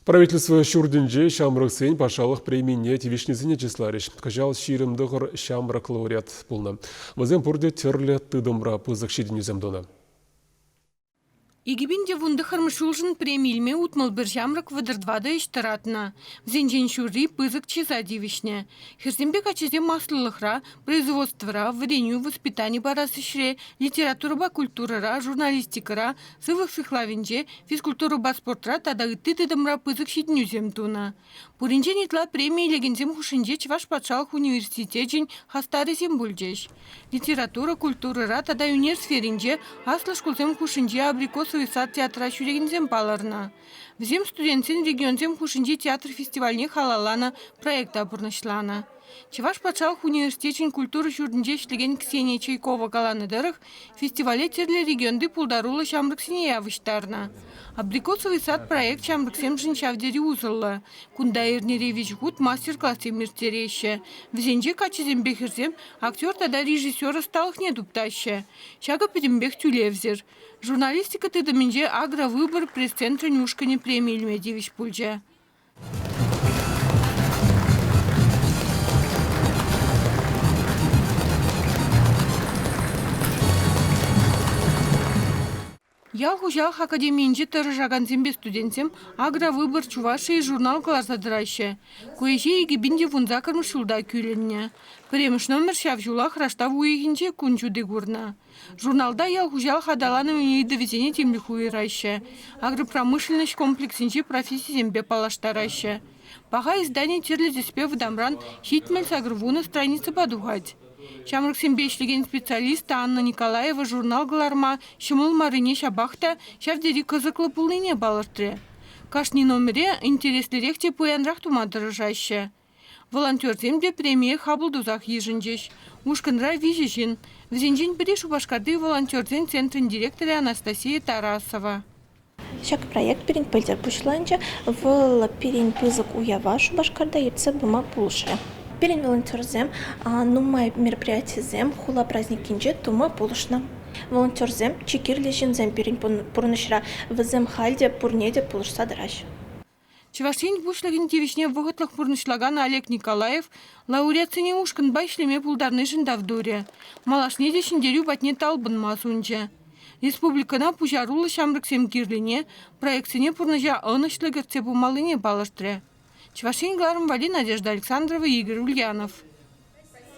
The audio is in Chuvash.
Правительство ҫуртӗнче ҫамрӑксен патшалӑх премине тивӗҫнисене чысларӗҫ. Кӑҫал 29 ҫамрӑк лауреат пулнӑ. Вӗсем пурте тӗрлӗ тытӑмра пысӑк ҫитӗнӳсем тунӑ. 2019 ҫулшӑн преми илме 61 ҫамрӑк 34 ӗҫ тӑратнӑ. Вӗсенчен ҫурри пысӑк чыса тивӗҫнӗ. Хӗрсемпе каччӑсем аслӑлӑхра, производствӑра, вӗренӳ, воспитани парас ӗҫре, литературӑпа культурӑра, журналистикӑра, сывлӑх сыхлавӗнче, физкультурӑпа спортра тата ытти тытӑмра пысӑк ҫитӗнӳсем тунӑ. Пуринчен ытла преми илекенсем хушшинче Чӑваш патшалӑх университечӗн хастарӗсем пулчӗҫ. Литература, культурӑра тата ӳнер сферинче аслӑ шкулсем хушшинче Абрикосовый сад театра ҫӳрекенсем палӑрнӑ. Вӗсем студентсен регионсем хушшинчи театр фестивальне халалланӑ проекта пурнӑҫланӑ. Чӑваш патшалӑх университечӗн культура ҫуртӗнче ӗҫлекен Ксения Чайкова каланӑ тӑрӑх, фестивале тӗрлӗ регионти пултаруллӑ ҫамрӑксене явӑҫтарнӑ. «Абрикосовый сад» проект ҫамрӑксемшӗн ҫав тери усӑллӑ. Кунта эрнере виҫ хут мастер-классем ирттереҫҫӗ. Вӗсенче каччӑсемпе хӗрсем актер тата режиссер ӑсталӑхне туптаҫҫӗ. Ҫакӑ пӗтӗмпех тӳлевсӗр. Журналистика тытӑмӗнче «Агровыбор» пресс-центрӗн ушкӑнӗ преми илме тивӗҫ пулчӗ. Ял хуҫалӑх академийӗнче тӑрӑшакансемпе студентсем «Агровыбор Чувашии» журнал кӑларса тӑраҫҫӗ. Ку ӗҫе 2018 ҫулта кӳлӗннӗ. Пӗрремӗш номер ҫав ҫулах раштав уйӑхӗнче кун ҫути курнӑ. Журналта ял хуҫалӑх аталанӑвӗн ыйтӑвӗсене тимлӗх уйӑраҫҫӗ, агропромышленноҫ комплексӗнчи профессисемпе паллаштараҫҫӗ. Паха издани тӗрлӗ тӗспе вӑтамран 78 страницӑпа тухать. Ҫамрӑксемпе ӗҫлекен специалист Анна Николаева журнал кӑларма ҫӑмӑл маррине ҫапах та ҫав тери кӑсӑклӑ пулнине палӑртрӗ. Кашни номере интереслӗрех те пуянрах тума тӑрӑшаҫҫӗ. Волонтерсем те премие хапӑл тусах йышӑнчӗҫ. Ушкӑнра виҫӗ ҫын. Вӗсенчен пӗри Шупашкарти волонтерсен центрӗн директорӗ Анастасия Тарасова. Ҫак проект пирӗн пӗлтӗр пуҫланчӗ. Вӑл пирӗн пысӑк уява Шупашкарта ертсе пыма пулӑшрӗ. Пирӗн волонтерсем нумай мероприятисем хула праздникӗнче тума пулӑшнӑ. Волонтерсем чи кирлӗ ҫынсем пирӗн пурнӑҫра. Вӗсем халь те пурне те пулӑшса тӑраҫҫӗ. Чӑваш Ен Пуҫлӑхӗн тивӗҫне вӑхӑтлӑх пурнӑҫлакан Олег Николаев лауреатсене ушкӑнпа ӗҫлеме пултарнишӗн тав турӗ, малашне те ҫӗнтерӳ патне талпӑнма сунчӗ. Республикӑна пуҫаруллӑ ҫамрӑксем кирлине, проектсене пурнӑҫа ӑнӑҫлӑ кӗртсе пымаллине палӑртрӗ. Чӑваш Ен кӑларӑм валли Надежда Александрова, Игорь Ульянов.